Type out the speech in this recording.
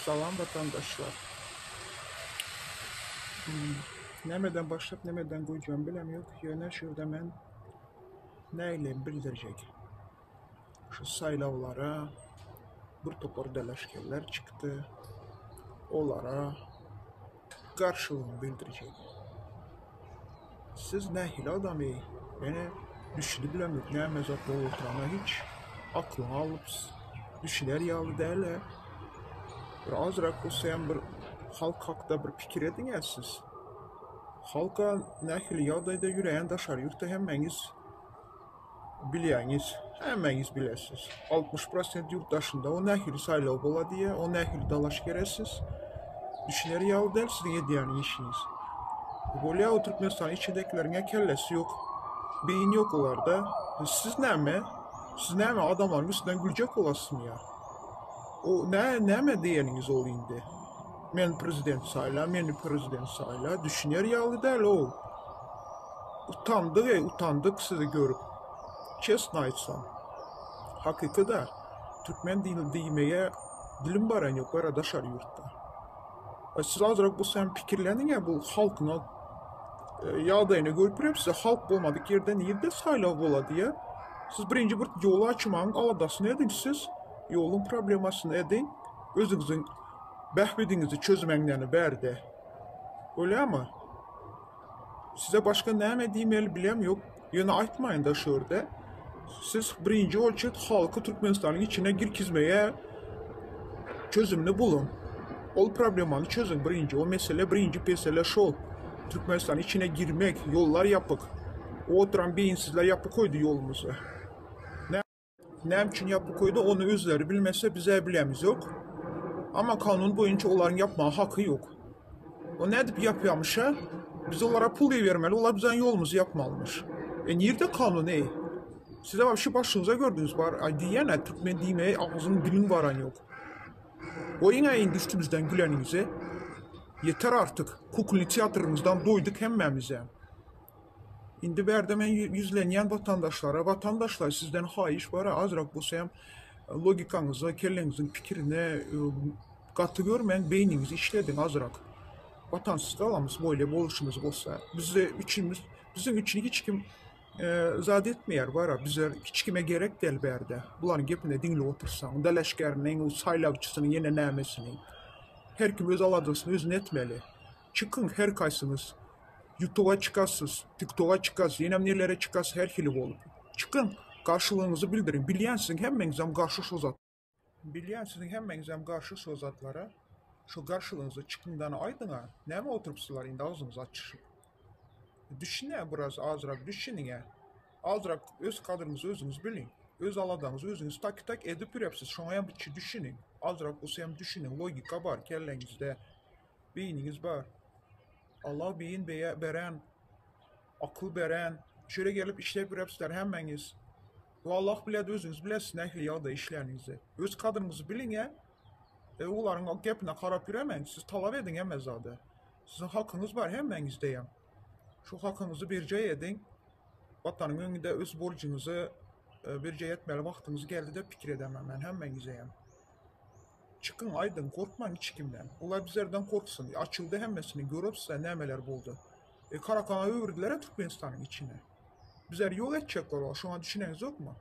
Salam vatandaşlar. Hmm, Nämeden başlap nämeden goýjagym bilem ýok. Ýöne şu ýerde men nägilem bildirjek. Şu saýlawlara bir topar dalaşgärler çykdy. Olara garşylygymy bildirjek. Siz nähili adamy? Ýöne düşünip bilemok näme zat bolup oturanyna hiç aklyňy alyp düşüner ýaly däl-ä. Bir azrak bolsa hem bir halk hakda bir pikir ediň-ä siz. Halka nähili ýagdaýda ýüreýän daşary ýurtda hemmäňiz bilýäňiz. Hemmäňiz bilesiz. 60 prosent ýurt daşynda o nähili saýlaw bola diýýä, o nähili dalaşgär siz. Düşüner ýaly däl siziň edýän işiňiz. Bolýa o Türkmenistanyň içindäkileriň-ä kellesi ýok. Beýin ýok olarda. Siz näme? Siz näme adamlaryň üstünden güljek bolasyzmy ýa? O nä näme diýeniňiz ol indi? Men prezident saýla, meni prezident saýla, düşüner ýaly däl ol. Utandyk eý, utandyk sizi görüp. Çesno aýtsam. Hakyky-da, türkmen dili diýmege dilim baran ýok gara daşary ýurtda. A siz azrak bolsa hem pikirleniň-ä bu halkyň ýagdaýyny görüp birem size halk bolmadyk ýerde nirde saýlaw bolady ýa? Siz birinji bir ýoly açmagyň aladasyny ediň siz. Ýoluň problemasyny ediň. Özüňiziň bähbidiňizi çözmeňden bärde. Bolýamy? Size başga näme diýmeli bilem ýok. Ýöne aýtmaýyn-da şu ýerde. Siz birinji ölçet halky Türkmenistanyň içine girkizmege çözümini buluň. Ol problemany çözüň birinji. O mesele birinji mesele şol. Türkmenistanyň içine girmek, ýollar ýapyk. O oturan beýinsizler ýapyk goýdy ýolumyzy. Näme üçin ýapyk goýdy ony özleri bilmese bizä bilemizok. Amma kanun boýunça olaryň ýapmaga haky ýok. O nädip ýapýamyşa? Biz olara pul ibermeli, olar bizäň ýolumyzy ýapmalymyş. E nirde kanun eý? Size wapşe başyňyza gördüňiz bar. Aý diýýän-ä türkmen diýmeye agzyň diliň baran ýok. Goýuň-a indi üstümizden güleniňizi. Ýeter artyk. Kuklny teatryňyzdan doýduk hemmämizem. Indi bärde men ýüzlenýän watandaşlara, watandaşlar sizden haýyş bar, azrak bolsa hem logikaňyza, kelleňiziň pikirine gaty görmäň, beýniňizi işlediň azrak. Watansyz galamyz boýle boluşymyz bolsa. Bize üçimiz, biziň üçin hiç kim zat etmeýär bara, bizler hiç kime gerek däl bärde. Bularyň gepini diňläp otursaň, dalaşgäriniň, saýlawçysynyň ýene nämesini. Her kim öz aladasyny özüne etmeli. Çykyň her kaýsyňyz. Ýutuba çykasyz, tiktoga çykasyz, ýenem nelere çykasyz her hili bolup. Çykyň, garşylygyňyzy bildiriň. Bilýän siziň hemmeňizem garşy şo zat. Bilýän siziň hemmeňizem garşy şo zatlara. Şo garşylygyňyzy çykyňdan aýdyňa. Näme oturypsyzlar indi agzyňyzy açyşyp. Düşünä biraz azrak düşüniňä. Azrak öz kadryňyzy özüňiz biliň. Öz aladaňyzy özüňiz tak tak edip ýörepsiz. Şoňa hem düşüniň. Azrak bolsa hem düşüniň. Logika bar kelleňizde. Beýniňiz bar. Allah beýin beren, akyl beren. Şöyle gelip işläp ýörepsizler hemmäňiz. Bu Allah bilýär, özüňiz bilesiz nähili ýagdaý işläniňizi. Öz kadryňyzy biliň-ä. E, olaryň gepine garap ýöremäň, siz talap ediň hemme zady. Siziň hakyňyz bar hemmäňizdeýem. Şu hakyňyzy berjaý ediň. Watanyň öňünde öz borjuňyzy e, berjaý etmeli wagtyňyz geldi diýip pikir edemän men hemmäňizeýem. Çykyň aýdyň gorkmaň hiç kimden. Olar bizlerden korksyn. Açyldy hemmesini görüpsiz nämeler boldy. E karakana öwürdiler Türkmenistanyň içine. Bizleri ýok etjekler olar şoňa düşüneňizokmy?